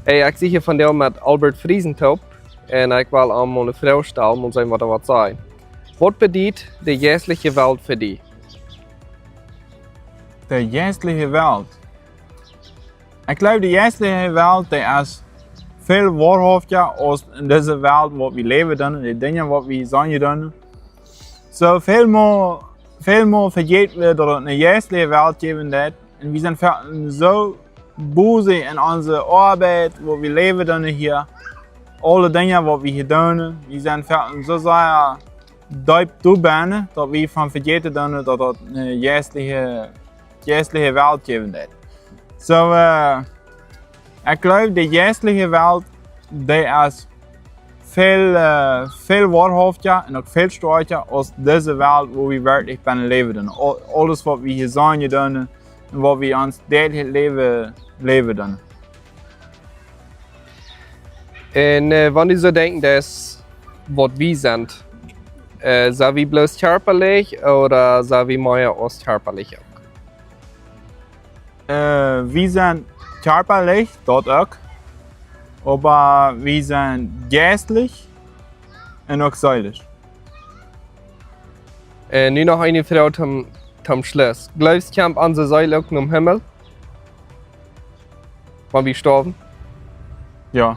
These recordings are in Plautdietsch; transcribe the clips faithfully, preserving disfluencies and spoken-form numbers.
Hey, ekj sie hia vondoag met Albert Friesen toop un ekj well am mol ne Froag stalen un seenen waut hee waut sajcht. Waut bediet de jeistliche Welt fa die? De jeistliche Welt. Ekj jleew, de jeistliche Welt, dee es väl woarhauftja aus en dise Welt, waut wie läwen doonen, de Dinja, waut wie seenen doonen. Soo väl mol, väl mol vejäten wie, daut et ne jeistliche Welt jäwen deit. Un wie sent foaken soo busy en onse Oabeit, waut wie läwen doonen hia, aule Dinja, waut wie hia doonen. Wie sent foaken soo sea deep doabennen, daut wie von vejäten doonen, daut et ne jeistliche, jeistliche Welt jäwen deit. Soo, äh, ekj jleew, de jeistliche Welt, dee es väl, äh, väl woarhauftja un uk väl stoakja aus dise Welt, wua wie werkjlich bennen läwen doonen. Au-, aules, waut wie hia seenen doonen un waut wie ons däajlich Läwen, läwen doonen. Un, äh, wan du soo denkjen deist, waut wie sent, äh, sent wie bloos kjarpalich ooda sent wie mea aus kjarpalich uk? Äh, wie sent kjarpalich, daut uk, oba wie sent jeistlich un uk seelisch. Un nu noch eene Froag toom, toom Schluss. Jleefst du, kjemt onse Seel uk nom Himmel, wan wie stoawen? Jo.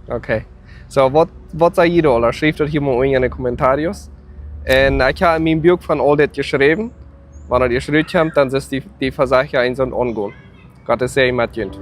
Okay. Soo, waut, waut saj jie doa? Schrieft daut hia mol unja en de comentarios. Un ekj hab en mien Buak von aul dit jeschräwen. Wan et ieescht rutkjemt, dan es dee, dee Vesecha en soon ongoal. Gott sie met junt.